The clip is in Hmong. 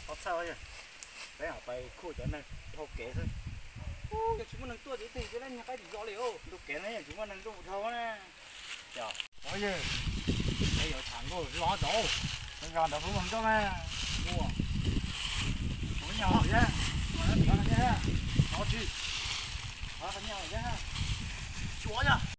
Txhawj, peb ho pais khuj cov neeg dhau kev xwb. Yog tsis muaj neeg tuaj ces ib teg ces lawv nyuag qaib tsis zov li os. Ntu kev no yog tsis muaj neeg tuaj dhau na. Cov, peb yuav tham nkauj hlob ntawd, yog ntawd peb mus nkauj na. Ua, ua nyuag hauj yam, ua nyuag hauj yam, no tsis, ua nyuag hauj yam, suav yog.